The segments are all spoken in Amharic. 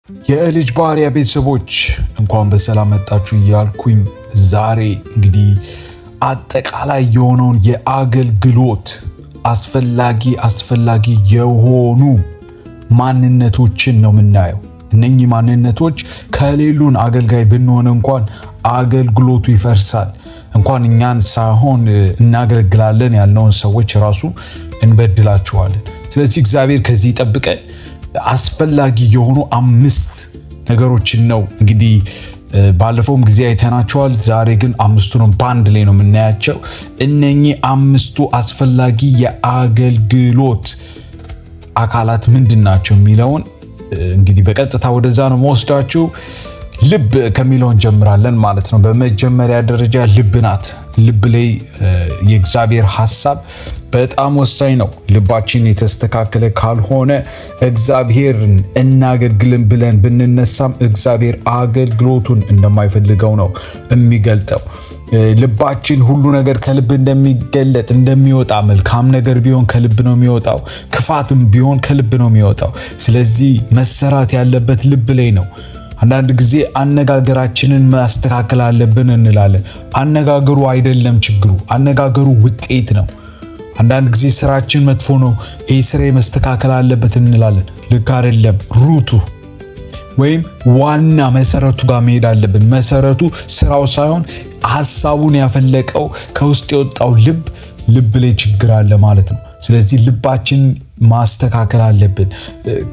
የልጅ ባሪያ ቤተሰቦች እንኳን በሰላም መጣችሁ እያልኩኝ ዛሬ እንግዲህ አጠቃላይ የሆነውን የአገልግሎት አስፈላጊ የሆኑ ማንነቶችን ነው የምናየው። እነኚህ ማንነቶች ከሌሉን አገልጋይ ብንሆን እንኳን አገልግሎቱ ይፈርሳል። እንኳን እኛን ሳይሆን እናገለግላለን ያልነውን ሰዎች ራሱ እንበድላቸዋለን። ስለዚህ እግዚአብሔር ከዚህ ይጠብቀን። አስፈላጊ የሆኑ 5 ነገሮችን ነው እንግዲህ ባለፈውም ጊዜ አይተናቸዋል። ዛሬ ግን 5ቱንም በአንድ ላይ ነው የምናያቸው። እነኚህ 5ቱ አስፈላጊ የአገልግሎት አካላት ምንድን ናቸው የሚለውን እንግዲህ በቀጥታ ወደዛ ነው መወስዳችሁ። ልብ ከሚለው እንጀምራለን ማለት ነው። በመጀመሪያ ደረጃ ልብ ናት። ልብ ላይ የእግዚአብሔር ሐሳብ በጣም ወሳኝ ነው። ልባችን የተስተካከለ ካልሆነ እግዚአብሔርን እናገልግልን ብለን ብንነሳም እግዚአብሔር አገልግሎቱን እንደማይፈልገው ነው የሚገልጠው። ልባችን ሁሉ ነገር ከልብ እንደሚገለጥ እንደሚወጣ፣ መልካም ነገር ቢሆን ከልብ ነው የሚወጣው፣ ክፋትም ቢሆን ከልብ ነው የሚወጣው። ስለዚህ መሰራት ያለበት ልብ ላይ ነው። አንዳንድ ጊዜ አነጋገራችንን ማስተካከል አለብን እንላለን። አነጋገሩ አይደለም ችግሩ፣ አነጋገሩ ውጤት ነው። አንዳንድ ጊዜ ስራችን መጥፎ ነው፣ ይህ ስራ መስተካከል አለበት እንላለን። ልክ አይደለም። ሩቱ ወይም ዋና መሰረቱ ጋር መሄድ አለብን። መሰረቱ ስራው ሳይሆን ሐሳቡን ያፈለቀው ከውስጥ የወጣው ልብ ላይ ችግር አለ ማለት ነው። ስለዚህ ልባችን ማስተካከል አለብን።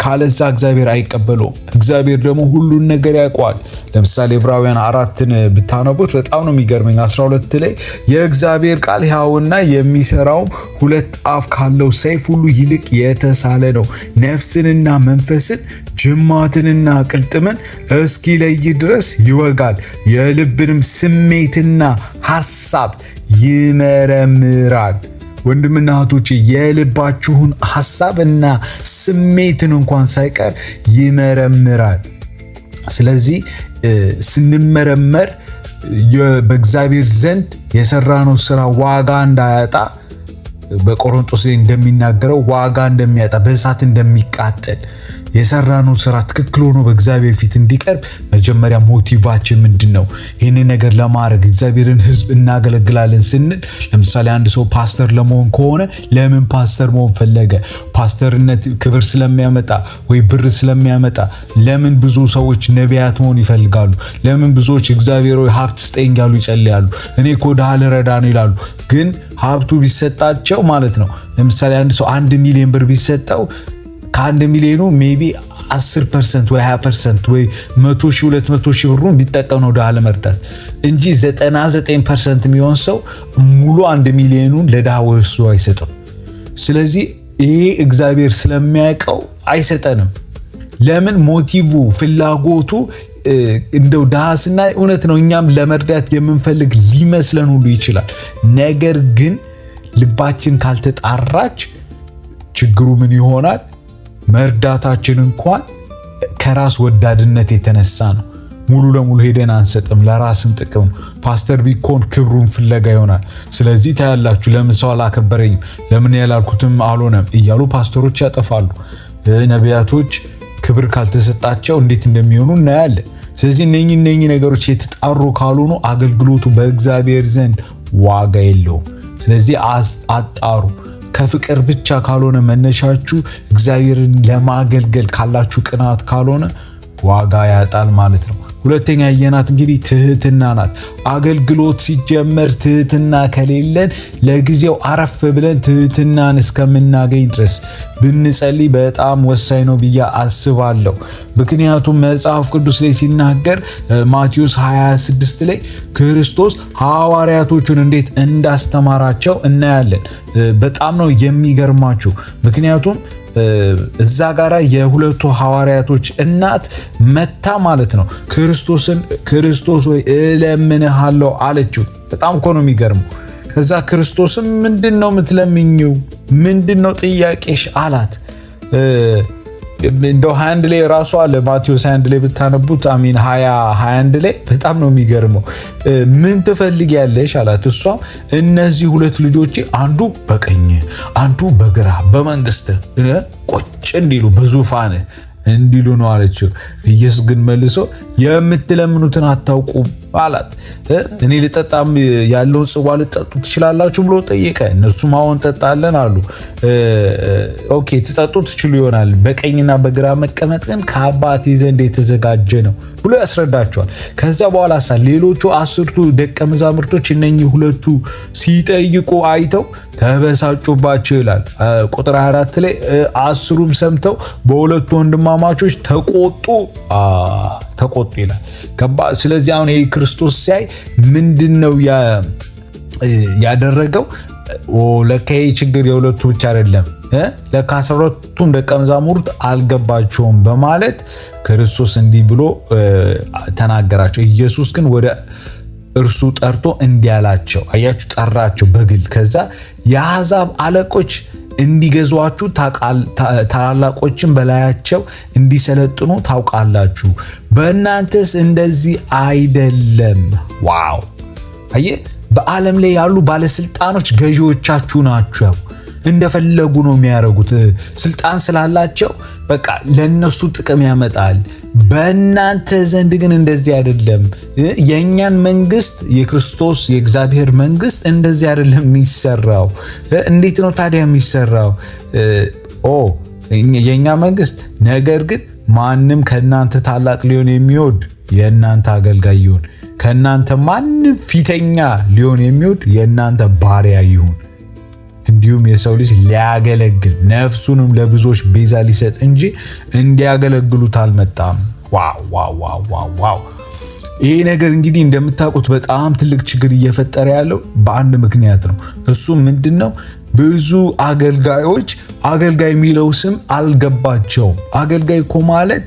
ካለዛ እግዚአብሔር አይቀበለውም። እግዚአብሔር ደግሞ ሁሉን ነገር ያውቀዋል። ለምሳሌ ዕብራውያን 4ን ብታነቡት በጣም ነው የሚገርመኝ። 12 ላይ የእግዚአብሔር ቃል ሕያውና የሚሰራውም 2 አፍ ካለው ሰይፍ ሁሉ ይልቅ የተሳለ ነው፣ ነፍስንና መንፈስን ጅማትንና ቅልጥምን እስኪለይ ድረስ ይወጋል፣ የልብንም ስሜትና ሐሳብ ይመረምራል። ወንድምና እህቶቼ የልባችሁን ሐሳብና ስሜትን እንኳን ሳይቀር ይመረምራል። ስለዚህ ስንመረመር በእግዚአብሔር ዘንድ የሰራነው ስራ ዋጋ እንዳያጣ፣ በቆሮንቶስ ላይ እንደሚናገረው ዋጋ እንደሚያጣ፣ በእሳት እንደሚቃጠል፣ የሰራነው ስራ ትክክል ሆኖ በእግዚአብሔር ፊት እንዲቀርብ መጀመሪያ motive ኣችን ምንድን ነው? ይህንን ነገር ለማድረግ እግዚአብሔርን ሕዝብ እናገለግላለን ስንል፣ ለምሳሌ አንድ ሰው ፓስተር ለመሆን ከሆነ ለምን ፓስተር መሆን ፈለገ? ፓስተርነት ክብር ስለሚያመጣ ወይ ብር ስለሚያመጣ? ለምን ብዙ ሰዎች ነቢያት መሆን ይፈልጋሉ? ለምን ብዙዎች እግዚአብሔር ሆይ ሀብት ስጠኝ ያሉ ይጸልያሉ? እኔ እኮ ድሃ ልረዳ ነው ይላሉ። ግን ሀብቱ ቢሰጣቸው ማለት ነው፣ ለምሳሌ አንድ ሰው 1 ሚሊዮን ብር ቢሰጠው ከ1 ሚሊዮኑ maybe 10% ወይ 20% ወይ 100 ሺህ 200 ሺህ ብሩን ቢጠቀም ነው ድሃ ለመርዳት እንጂ 99% የሚሆን ሰው ሙሉ 1 ሚሊዮኑን ለድሃ ወስዶ አይሰጥም። ስለዚህ ይሄ እግዚአብሔር ስለሚያውቀው አይሰጠንም። ለምን? motive ፍላጎቱ እንደው ድሃ ስናይ እውነት ነው እኛም ለመርዳት የምንፈልግ ሊመስለን ሁሉ ይችላል። ነገር ግን ልባችን ካልተጣራች ችግሩ ምን ይሆናል? መርዳታችን እንኳን ከራስ ወዳድነት የተነሳ ነው። ሙሉ ለሙሉ ሄደን አንሰጥም፣ ለራስም ጥቅም። ፓስተር ቢኮን ክብሩን ፍለጋ ይሆናል። ስለዚህ ታያላችሁ፣ ለምን ሰው አላከበረኝም፣ ለምን ያላልኩትም አልሆነም እያሉ ፓስተሮች ያጠፋሉ። ነቢያቶች ክብር ካልተሰጣቸው እንዴት እንደሚሆኑ እናያለን። ስለዚህ እነኚህ ነገሮች የተጣሩ ካልሆኑ አገልግሎቱ በእግዚአብሔር ዘንድ ዋጋ የለውም። ስለዚህ አጣሩ። ከፍቅር ብቻ ካልሆነ መነሻችሁ፣ እግዚአብሔርን ለማገልገል ካላችሁ ቅናት ካልሆነ ዋጋ ያጣል ማለት ነው። ሁለተኛ ያየናት እንግዲህ ትህትና ናት። አገልግሎት ሲጀመር ትህትና ከሌለን ለጊዜው አረፍ ብለን ትህትናን እስከምናገኝ ድረስ ብንጸልይ በጣም ወሳኝ ነው ብዬ አስባለሁ። ምክንያቱም መጽሐፍ ቅዱስ ላይ ሲናገር ማቴዎስ 26 ላይ ክርስቶስ ሐዋርያቶቹን እንዴት እንዳስተማራቸው እናያለን። በጣም ነው የሚገርማችሁ። ምክንያቱም እዛ ጋራ የሁለቱ ሐዋርያቶች እናት መታ ማለት ነው ክርስቶስን ክርስቶስ ወይ እለምንሃለሁ አለችው። በጣም እኮ ነው የሚገርመው። ከዛ ክርስቶስም ምንድን ነው የምትለምኚው? ምንድን ነው ጥያቄሽ አላት። እንደው 21 ላይ ራሱ አለ፣ ማቴዎስ 21 ላይ ብታነቡት፣ አሚን 20 21 ላይ በጣም ነው የሚገርመው። ምን ትፈልጊያለሽ አላት። እሷም እነዚህ ሁለት ልጆቼ አንዱ በቀኝ አንዱ በግራ በመንግስት ቁጭ እንዲሉ በዙፋን እንዲሉ ነው አለችው። ኢየሱስ ግን መልሶ የምትለምኑትን አታውቁም አላት። እኔ ልጠጣም ያለውን ጽዋ ልጠጡ ትችላላችሁ ብሎ ጠየቀ። እነሱም አዎን እንጠጣለን አሉ። Okay ትጠጡ ትችሉ ይሆናል፣ በቀኝና በግራ መቀመጥ ግን ከአባቴ ዘንድ የተዘጋጀ ነው ብሎ ያስረዳቸዋል። ከዛ በኋላ ሳ ሌሎቹ 10ቱ ደቀ መዛሙርቶች እነኚህ ሁለቱ ሲጠይቁ አይተው ተበሳጩባቸው ይላል። ቁጥር 24 ላይ 10ሩም ሰምተው በሁለቱ ወንድማማቾች ተቆጡ ተቆጡ ይላል። ስለዚህ አሁን ይሄ ክርስቶስ ሲያይ ምንድን ነው ያደረገው? ለካ ይሄ ችግር የሁለቱ ብቻ አይደለም፣ ለካ 12ቱም ደቀ መዛሙርት አልገባቸውም በማለት ክርስቶስ እንዲህ ብሎ ተናገራቸው። ኢየሱስ ግን ወደ እርሱ ጠርቶ እንዲህ አላቸው። አያችሁ፣ ጠራቸው በግል። ከዛ የአሕዛብ አለቆች እንዲገዟችሁ ታላላቆችን በላያቸው እንዲሰለጥኑ ታውቃላችሁ። በእናንተስ እንደዚህ አይደለም። Wow! አየህ፣ በዓለም ላይ ያሉ ባለስልጣኖች ገዢዎቻችሁ ናቸው። እንደፈለጉ ነው የሚያደርጉት። ስልጣን ስላላቸው በቃ ለነሱ ጥቅም ያመጣል። በእናንተ ዘንድ ግን እንደዚህ አይደለም። የእኛን መንግስት፣ የክርስቶስ የእግዚአብሔር መንግስት እንደዚህ አይደለም የሚሰራው። እንዴት ነው ታዲያ የሚሰራው? ኦ የእኛ መንግስት፣ ነገር ግን ማንም ከእናንተ ታላቅ ሊሆን የሚወድ የእናንተ አገልጋይ ይሁን፣ ከእናንተ ማንም ፊተኛ ሊሆን የሚወድ የእናንተ ባሪያ ይሁን። እንዲሁም የሰው ልጅ ሊያገለግል ነፍሱንም ለብዙዎች ቤዛ ሊሰጥ እንጂ እንዲያገለግሉት አልመጣም። Wow wow wow wow wow! ይሄ ነገር እንግዲህ እንደምታውቁት በጣም ትልቅ ችግር እየፈጠረ ያለው በአንድ ምክንያት ነው። እሱም ምንድን ነው? ብዙ አገልጋዮች አገልጋይ የሚለው ስም አልገባቸውም። አገልጋይ እኮ ማለት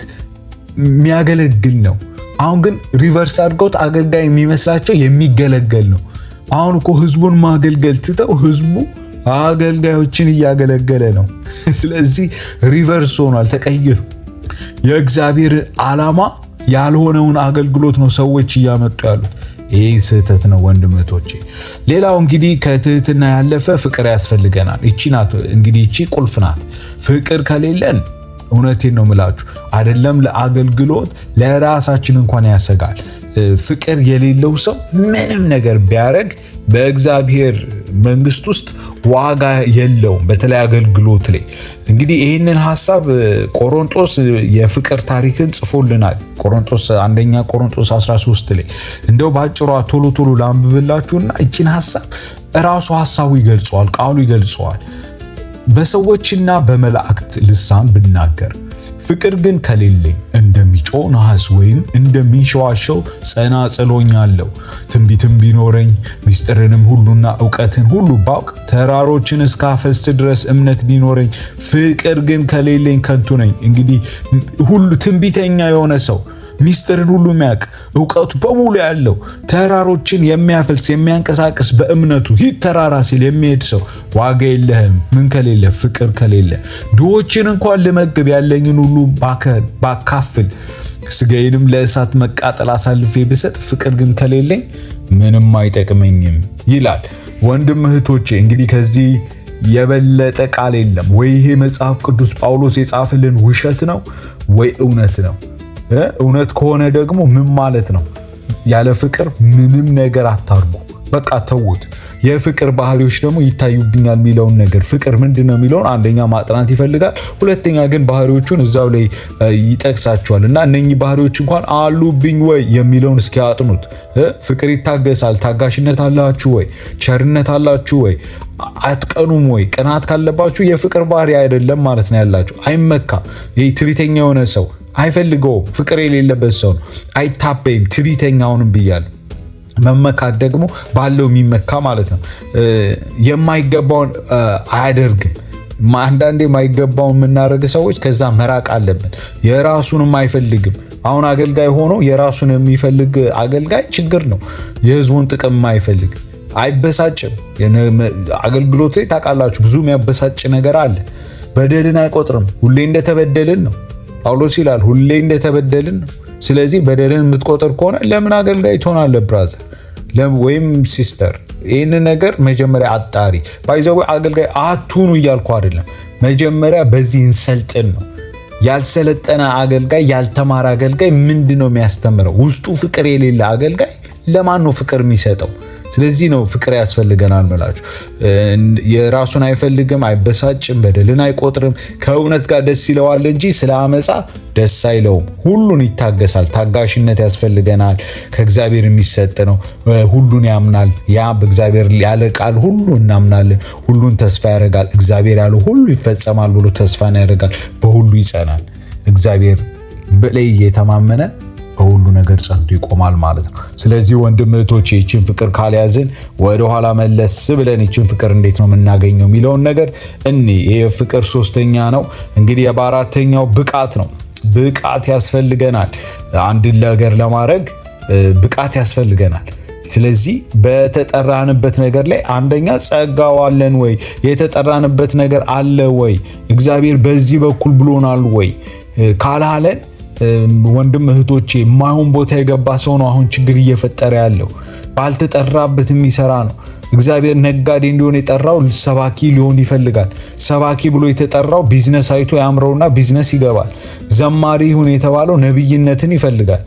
የሚያገለግል ነው። አሁን ግን reverse አድርገውት አገልጋይ የሚመስላቸው የሚገለገል ነው። አሁን እኮ ህዝቡን ማገልገል ትተው ህዝቡ አገልጋዮችን እያገለገለ ነው። ስለዚህ reverse ሆኗል፣ ተቀይሮ የእግዚአብሔር ዓላማ ያልሆነውን አገልግሎት ነው ሰዎች እያመጡ ያሉት። ይህ ስህተት ነው ወንድምቶቼ። ሌላው እንግዲህ ከትህትና ያለፈ ፍቅር ያስፈልገናል። እቺ ናት እንግዲህ፣ እቺ ቁልፍ ናት። ፍቅር ከሌለን እውነቴን ነው ምላችሁ፣ አይደለም ለአገልግሎት ለራሳችን እንኳን ያሰጋል። ፍቅር የሌለው ሰው ምንም ነገር ቢያደርግ በእግዚአብሔር መንግስት ውስጥ ዋጋ የለውም። በተለይ አገልግሎት ላይ እንግዲህ ይህንን ሐሳብ ቆሮንጦስ የፍቅር ታሪክን ጽፎልናል። ቆሮንጦስ፣ አንደኛ ቆሮንጦስ 13 ላይ እንደው ባጭሯ ቶሎ ቶሎ ላንብብላችሁና ይችን ሐሳብ እራሱ ሐሳቡ ይገልጸዋል፣ ቃሉ ይገልጸዋል። በሰዎችና በመላእክት ልሳን ብናገር ፍቅር ግን ከሌለኝ እንደሚጮህ ነሐስ ወይም እንደሚንሸዋሸው ጸናጽል ሆኛለሁ። ትንቢትም ቢኖረኝ ምስጢርንም ሁሉና እውቀትን ሁሉ ባውቅ ተራሮችን እስካፈልስ ድረስ እምነት ቢኖረኝ ፍቅር ግን ከሌለኝ ከንቱ ነኝ። እንግዲህ ሁሉ ትንቢተኛ የሆነ ሰው፣ ሚስጥርን ሁሉ የሚያውቅ፣ እውቀቱ በሙሉ ያለው፣ ተራሮችን የሚያፈልስ፣ የሚያንቀሳቅስ፣ በእምነቱ ሂድ ተራራ ሲል የሚሄድ ሰው ዋጋ የለህም። ምን ከሌለ? ፍቅር ከሌለ። ድሆችን እንኳን ልመግብ ያለኝን ሁሉ ባካፍል ስጋዬንም ለእሳት መቃጠል አሳልፌ ብሰጥ ፍቅር ግን ከሌለኝ ምንም አይጠቅመኝም ይላል። ወንድም እህቶቼ፣ እንግዲህ ከዚህ የበለጠ ቃል የለም። ወይ ይሄ መጽሐፍ ቅዱስ ጳውሎስ የጻፈልን ውሸት ነው ወይ እውነት ነው። እውነት ከሆነ ደግሞ ምን ማለት ነው? ያለ ፍቅር ምንም ነገር አታርጉ። በቃ ተዉት። የፍቅር ባህሪዎች ደግሞ ይታዩብኛል የሚለውን ነገር፣ ፍቅር ምንድን ነው የሚለውን አንደኛ ማጥናት ይፈልጋል። ሁለተኛ ግን ባህሪዎቹን እዛው ላይ ይጠቅሳቸዋል እና እነኚህ ባህሪዎች እንኳን አሉብኝ ወይ የሚለውን እስኪ አጥኑት። ፍቅር ይታገሳል። ታጋሽነት አላችሁ ወይ? ቸርነት አላችሁ ወይ? አትቀኑም ወይ? ቅናት ካለባችሁ የፍቅር ባህሪ አይደለም ማለት ነው ያላችሁ። አይመካ። ይህ ትዕቢተኛ የሆነ ሰው አይፈልገውም። ፍቅር የሌለበት ሰው ነው። አይታበይም። ትዕቢተኛውንም ብያለሁ። መመካት ደግሞ ባለው የሚመካ ማለት ነው። የማይገባውን አያደርግም። አንዳንዴ የማይገባውን የምናደርግ ሰዎች ከዛ መራቅ አለብን። የራሱንም አይፈልግም። አሁን አገልጋይ ሆኖ የራሱን የሚፈልግ አገልጋይ ችግር ነው። የህዝቡን ጥቅም የማይፈልግ፣ አይበሳጭም። አገልግሎት ላይ ታውቃላችሁ ብዙ የሚያበሳጭ ነገር አለ። በደልን አይቆጥርም። ሁሌ እንደተበደልን ነው። ጳውሎስ ይላል ሁሌ እንደተበደልን ነው። ስለዚህ በደልን የምትቆጥር ከሆነ ለምን አገልጋይ ትሆናለህ brother ወይም sister? ይህንን ነገር መጀመሪያ አጣሪ። By the way አገልጋይ አትሁኑ እያልኩ አይደለም። መጀመሪያ በዚህ እንሰልጥን ነው። ያልሰለጠነ አገልጋይ፣ ያልተማረ አገልጋይ ምንድን ነው የሚያስተምረው? ውስጡ ፍቅር የሌለ አገልጋይ ለማን ነው ፍቅር የሚሰጠው? ስለዚህ ነው ፍቅር ያስፈልገናል ምላችሁ። የራሱን አይፈልግም፣ አይበሳጭም፣ በደልን አይቆጥርም፣ ከእውነት ጋር ደስ ይለዋል እንጂ ስለ አመፃ ደስ አይለውም። ሁሉን ይታገሳል። ታጋሽነት ያስፈልገናል። ከእግዚአብሔር የሚሰጥ ነው። ሁሉን ያምናል። ያ በእግዚአብሔር ያለ ቃል ሁሉ እናምናለን። ሁሉን ተስፋ ያደርጋል። እግዚአብሔር ያለው ሁሉ ይፈጸማል ብሎ ተስፋን ያደርጋል። በሁሉ ይጸናል። እግዚአብሔር በላይ የተማመነ በሁሉ ነገር ጸንቶ ይቆማል ማለት ነው። ስለዚህ ወንድም እህቶቼ ይህችን ፍቅር ካልያዝን ወደኋላ መለስ ብለን ይህችን ፍቅር እንዴት ነው የምናገኘው የሚለውን ነገር እኔ ይሄ ፍቅር ሶስተኛ ነው። እንግዲህ በአራተኛው ብቃት ነው። ብቃት ያስፈልገናል። አንድን ነገር ለማድረግ ብቃት ያስፈልገናል። ስለዚህ በተጠራንበት ነገር ላይ አንደኛ ጸጋው አለን ወይ? የተጠራንበት ነገር አለ ወይ? እግዚአብሔር በዚህ በኩል ብሎናል ወይ? ካላለን ወንድም እህቶቼ የማይሆን ቦታ የገባ ሰው ነው አሁን ችግር እየፈጠረ ያለው። ባልተጠራበት የሚሰራ ነው። እግዚአብሔር ነጋዴ እንዲሆን የጠራው ሰባኪ ሊሆን ይፈልጋል። ሰባኪ ብሎ የተጠራው ቢዝነስ አይቶ ያምረውና ቢዝነስ ይገባል። ዘማሪ ይሁን የተባለው ነቢይነትን ይፈልጋል።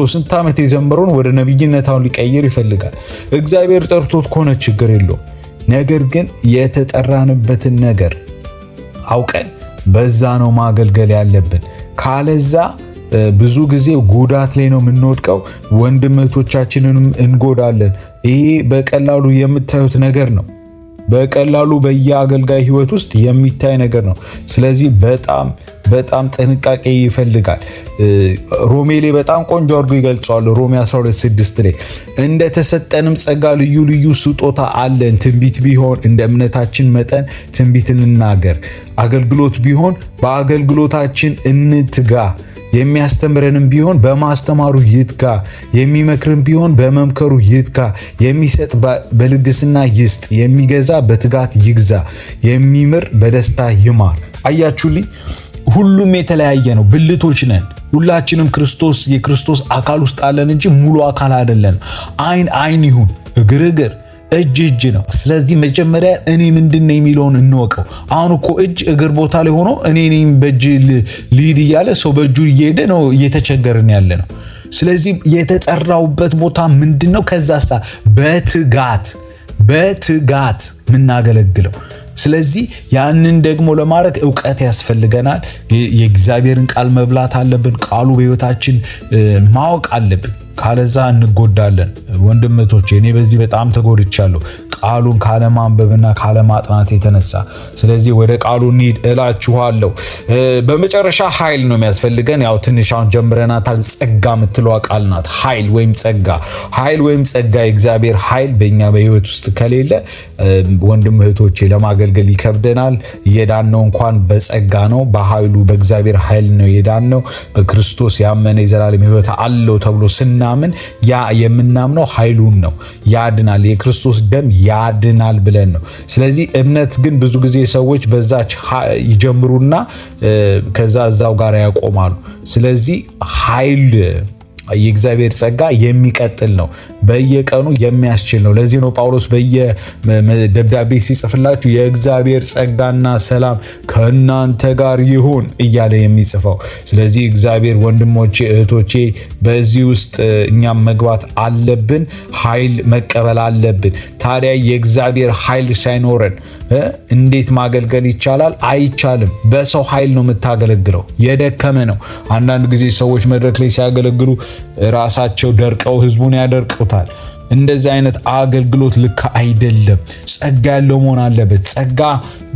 ስንት ዓመት የዘመረውን ወደ ነቢይነት አሁን ሊቀይር ይፈልጋል። እግዚአብሔር ጠርቶት ከሆነ ችግር የለውም። ነገር ግን የተጠራንበትን ነገር አውቀን በዛ ነው ማገልገል ያለብን። ካለዛ ብዙ ጊዜ ጉዳት ላይ ነው የምንወድቀው። ወንድም እህቶቻችንንም እንጎዳለን። ይሄ በቀላሉ የምታዩት ነገር ነው። በቀላሉ በየአገልጋይ ሕይወት ውስጥ የሚታይ ነገር ነው። ስለዚህ በጣም በጣም ጥንቃቄ ይፈልጋል። ሮሜ ላይ በጣም ቆንጆ አድርጎ ይገልጸዋል። ሮሜ 12:6 ላይ እንደተሰጠንም ጸጋ ልዩ ልዩ ስጦታ አለን። ትንቢት ቢሆን እንደ እምነታችን መጠን ትንቢት እንናገር፣ አገልግሎት ቢሆን በአገልግሎታችን እንትጋ፣ የሚያስተምረንም ቢሆን በማስተማሩ ይትጋ፣ የሚመክርም ቢሆን በመምከሩ ይትጋ፣ የሚሰጥ በልግስና ይስጥ፣ የሚገዛ በትጋት ይግዛ፣ የሚምር በደስታ ይማር። አያችሁልኝ? ሁሉም የተለያየ ነው። ብልቶች ነን። ሁላችንም ክርስቶስ የክርስቶስ አካል ውስጥ አለን እንጂ ሙሉ አካል አይደለንም። አይን አይን ይሁን፣ እግር እግር፣ እጅ እጅ ነው። ስለዚህ መጀመሪያ እኔ ምንድን ነው የሚለውን እንወቀው። አሁን እኮ እጅ እግር ቦታ ላይ ሆኖ እኔ ነኝ በእጅ ልሂድ እያለ ሰው በእጁ እየሄደ ነው፣ እየተቸገርን ያለ ነው። ስለዚህ የተጠራውበት ቦታ ምንድን ነው? ከዛሳ በትጋት በትጋት የምናገለግለው። ስለዚህ ያንን ደግሞ ለማድረግ እውቀት ያስፈልገናል። የእግዚአብሔርን ቃል መብላት አለብን። ቃሉ በሕይወታችን ማወቅ አለብን። ካለዛ እንጎዳለን። ወንድምቶቼ እኔ በዚህ በጣም ተጎድቻለሁ፣ ቃሉን ካለማንበብና ካለማጥናት የተነሳ። ስለዚህ ወደ ቃሉ እንሂድ እላችኋለሁ። በመጨረሻ ኃይል ነው የሚያስፈልገን። ያው ትንሽ አሁን ጀምረናታል። ጸጋ የምትለዋ ቃል ናት። ኃይል ወይም ጸጋ፣ ኃይል ወይም ጸጋ፣ የእግዚአብሔር ኃይል በእኛ በሕይወት ውስጥ ከሌለ ወንድም እህቶቼ ለማገልገል ይከብደናል። የዳነው እንኳን በጸጋ ነው፣ በኃይሉ በእግዚአብሔር ኃይል ነው የዳነው። በክርስቶስ ያመነ የዘላለም ሕይወት አለው ተብሎ ስናምን ያ የምናምነው ኃይሉን ነው። ያድናል፣ የክርስቶስ ደም ያድናል ብለን ነው። ስለዚህ እምነት ግን ብዙ ጊዜ ሰዎች በዛች ይጀምሩና ከዛ እዛው ጋር ያቆማሉ። ስለዚህ ኃይል የእግዚአብሔር ጸጋ የሚቀጥል ነው፣ በየቀኑ የሚያስችል ነው። ለዚህ ነው ጳውሎስ በየደብዳቤ ሲጽፍላችሁ የእግዚአብሔር ጸጋና ሰላም ከእናንተ ጋር ይሁን እያለ የሚጽፈው። ስለዚህ እግዚአብሔር ወንድሞቼ እህቶቼ፣ በዚህ ውስጥ እኛም መግባት አለብን፣ ኃይል መቀበል አለብን። ታዲያ የእግዚአብሔር ኃይል ሳይኖረን እንዴት ማገልገል ይቻላል? አይቻልም። በሰው ኃይል ነው የምታገለግለው፣ የደከመ ነው። አንዳንድ ጊዜ ሰዎች መድረክ ላይ ሲያገለግሉ ራሳቸው ደርቀው ህዝቡን ያደርቁታል። እንደዚህ አይነት አገልግሎት ልክ አይደለም። ጸጋ ያለው መሆን አለበት። ጸጋ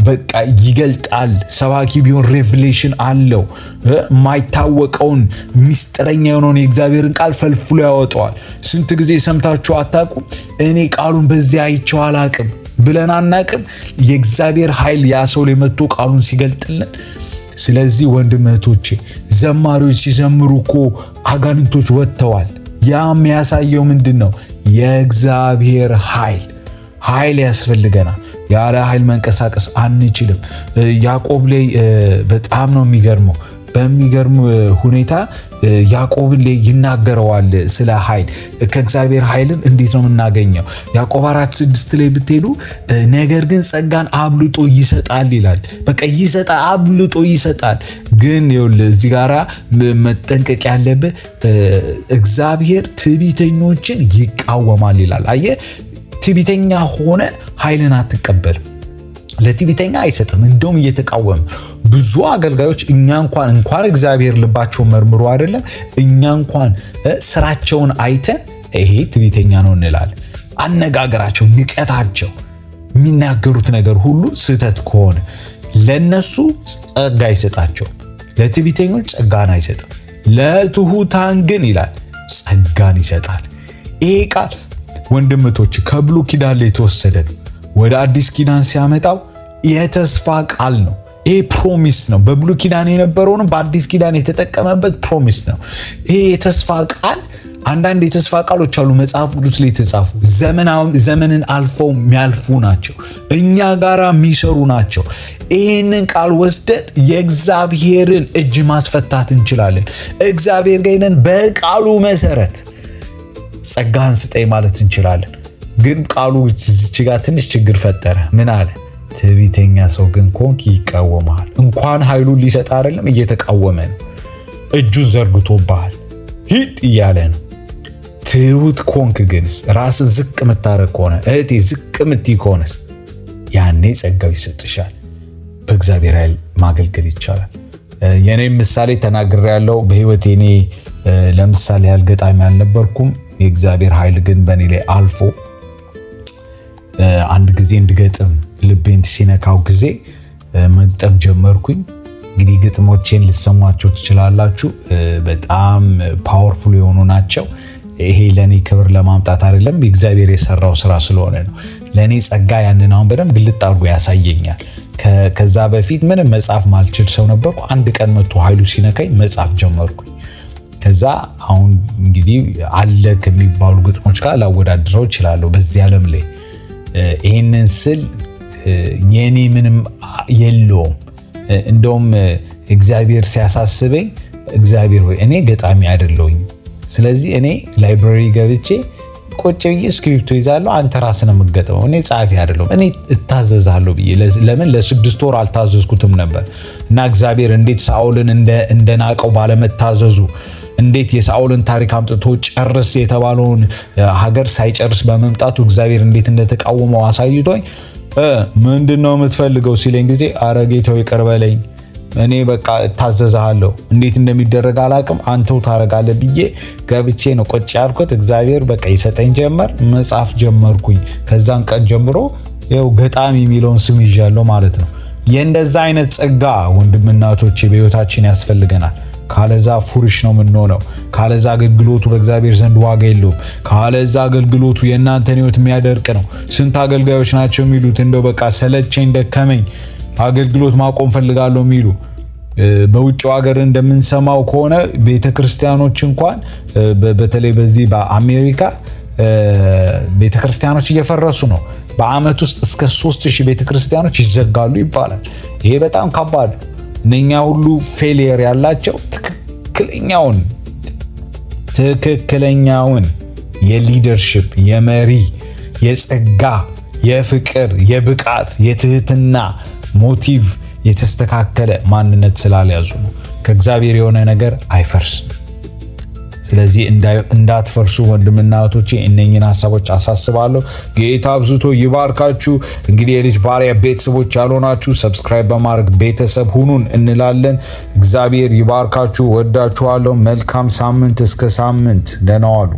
በቃ ይገልጣል። ሰባኪ ቢሆን revelation አለው። የማይታወቀውን ሚስጥረኛ የሆነውን የእግዚአብሔርን ቃል ፈልፍሎ ያወጣዋል። ስንት ጊዜ ሰምታችሁ አታውቁም? እኔ ቃሉን በዚያ አይቼው አላቅም ብለን አናቅም። የእግዚአብሔር ኃይል ያ ሰው ላይ መጥቶ ቃሉን ሲገልጥልን። ስለዚህ ወንድም እህቶቼ ዘማሪዎች ሲዘምሩ እኮ አጋንንቶች ወጥተዋል። ያ የሚያሳየው ምንድን ነው? የእግዚአብሔር ኃይል ኃይል ያስፈልገናል። ያለ ኃይል መንቀሳቀስ አንችልም። ያዕቆብ ላይ በጣም ነው የሚገርመው። በሚገርም ሁኔታ ያዕቆብን ላይ ይናገረዋል ስለ ኃይል። ከእግዚአብሔር ኃይልን እንዴት ነው የምናገኘው? ያዕቆብ 4:6 ላይ ብትሄዱ ነገር ግን ጸጋን አብልጦ ይሰጣል ይላል። በቃ ይሰጣል፣ አብልጦ ይሰጣል። ግን ይኸውልህ እዚህ ጋራ መጠንቀቅ ያለብህ እግዚአብሔር ትዕቢተኞችን ይቃወማል ይላል። አየህ፣ ትዕቢተኛ ሆነ ኃይልን አትቀበልም። ለትዕቢተኛ አይሰጥም፣ እንደውም እየተቃወመ። ብዙ አገልጋዮች እኛ እንኳን እግዚአብሔር ልባቸውን መርምሮ አይደለም፣ እኛ እንኳን ስራቸውን አይተን ይሄ ትዕቢተኛ ነው እንላለን። አነጋገራቸው፣ ንቀታቸው፣ የሚናገሩት ነገር ሁሉ ስህተት ከሆነ ለነሱ ጸጋ አይሰጣቸውም። ለትዕቢተኞች ጸጋን አይሰጥም፣ ለትሑታን ግን ይላል ጸጋን ይሰጣል። ይሄ ቃል ወንድምቶች ከብሉይ ኪዳን ላይ የተወሰደ ነው። ወደ አዲስ ኪዳን ሲያመጣው የተስፋ ቃል ነው። ይሄ promise ነው። በብሉይ ኪዳን የነበረውንም በአዲስ ኪዳን የተጠቀመበት promise ነው። ይሄ የተስፋ ቃል፣ አንዳንድ የተስፋ ቃሎች አሉ መጽሐፍ ቅዱስ ላይ የተጻፉ፣ ዘመንን አልፈው የሚያልፉ ናቸው። እኛ ጋራ የሚሰሩ ናቸው። ይህንን ቃል ወስደን የእግዚአብሔርን እጅ ማስፈታት እንችላለን። እግዚአብሔር ጋር ሄደን በቃሉ መሰረት ጸጋህን ስጠኝ ማለት እንችላለን። ግን ቃሉ እዚች ጋር ትንሽ ችግር ፈጠረ። ምን አለ? ትዕቢተኛ ሰው ግን ከሆንክ ይቃወመሃል። እንኳን ኃይሉን ሊሰጥ አይደለም፣ እየተቃወመ ነው። እጁን ዘርግቶብሃል፣ ሂድ እያለ ነው። ትሁት ከሆንክ ግንስ፣ ራስን ዝቅ የምታደርግ ከሆነ፣ እህቴ ዝቅ የምትይ ከሆነስ ያኔ ጸጋው ይሰጥሻል። በእግዚአብሔር ኃይል ማገልገል ይቻላል። የኔም ምሳሌ ተናግሬያለሁ። በህይወቴ እኔ ለምሳሌ ያህል ገጣሚ አልነበርኩም። የእግዚአብሔር ኃይል ግን በእኔ ላይ አልፎ አንድ ጊዜ እንድገጥም ልቤን ሲነካው ጊዜ መግጠም ጀመርኩኝ። እንግዲህ ግጥሞቼን ልሰሟቸው ትችላላችሁ። በጣም powerful የሆኑ ናቸው። ይሄ ለእኔ ክብር ለማምጣት አይደለም፣ እግዚአብሔር የሰራው ስራ ስለሆነ ነው። ለእኔ ጸጋ ያንን አሁን በደንብ ግልጥ አድርጎ ያሳየኛል። ከዛ በፊት ምንም መጻፍ ማልችል ሰው ነበርኩ። አንድ ቀን መጥቶ ኃይሉ ሲነካኝ መጻፍ ጀመርኩኝ። ከዛ አሁን እንግዲህ አለ ከሚባሉ ግጥሞች ጋር ላወዳድረው እችላለሁ በዚህ ዓለም ላይ። ይህንን ስል የኔ ምንም የለውም። እንደውም እግዚአብሔር ሲያሳስበኝ እግዚአብሔር ሆይ፣ እኔ ገጣሚ አይደለሁኝ። ስለዚህ እኔ library ገብቼ ቁጭ ብዬ እስክሪፕቶ ይዛለሁ፣ አንተ ራስህ ነው የምትገጥመው። እኔ ጸሐፊ አይደለሁም፣ እኔ እታዘዛለሁ ብዬ ለምን ለ6 ወር አልታዘዝኩትም ነበር። እና እግዚአብሔር እንዴት ሳኦልን እንደናቀው፣ ባለመታዘዙ እንዴት የሳኦልን ታሪክ አምጥቶ ጨርስ የተባለውን ሀገር ሳይጨርስ በመምጣቱ እግዚአብሔር እንዴት እንደተቃወመው አሳይቶኝ ምንድን ነው የምትፈልገው ሲለኝ ጊዜ አረ ጌታው ይቅር በለኝ፣ እኔ በቃ እታዘዝሃለሁ፣ እንዴት እንደሚደረግ አላቅም፣ አንተው ታረጋለህ ብዬ ገብቼ ነው ቁጭ ያልኩት። እግዚአብሔር በቃ ይሰጠኝ ጀመር፣ መጻፍ ጀመርኩኝ። ከዛን ቀን ጀምሮ ይኸው ገጣሚ የሚለውን ስም ይዣለሁ ማለት ነው። የእንደዛ አይነት ጸጋ ወንድምና እህቶቼ በህይወታችን ያስፈልገናል። ካለዛ foolish ነው የምንሆነው። ካለዛ አገልግሎቱ በእግዚአብሔር ዘንድ ዋጋ የለውም። ካለዛ አገልግሎቱ የእናንተን ህይወት የሚያደርቅ ነው። ስንት አገልጋዮች ናቸው የሚሉት እንደው በቃ ሰለቸኝ፣ ደከመኝ፣ አገልግሎት ማቆም ፈልጋለሁ የሚሉ? በውጭው ሀገር እንደምንሰማው ከሆነ ቤተ ክርስቲያኖች እንኳን በተለይ በዚህ በአሜሪካ ቤተ ክርስቲያኖች እየፈረሱ ነው። በአመት ውስጥ እስከ 3000 ቤተ ክርስቲያኖች ይዘጋሉ ይባላል። ይሄ በጣም ከባድ ነው። እነኛ ሁሉ failure ያላቸው ትክክለኛውን የ leadership፣ የመሪ፣ የጸጋ፣ የፍቅር፣ የብቃት፣ የትህትና motive የተስተካከለ ማንነት ስላልያዙ ነው። ከእግዚአብሔር የሆነ ነገር አይፈርስም። ስለዚህ እንዳትፈርሱ ወንድምና እህቶቼ እነኝን ሀሳቦች አሳስባለሁ። ጌታ አብዝቶ ይባርካችሁ። እንግዲህ የልጅ ባሪያ ቤተሰቦች ያልሆናችሁ subscribe በማድረግ ቤተሰብ ሁኑን እንላለን። እግዚአብሔር ይባርካችሁ። ወዳችኋለሁ። መልካም ሳምንት። እስከ ሳምንት ደህና ዋሉ።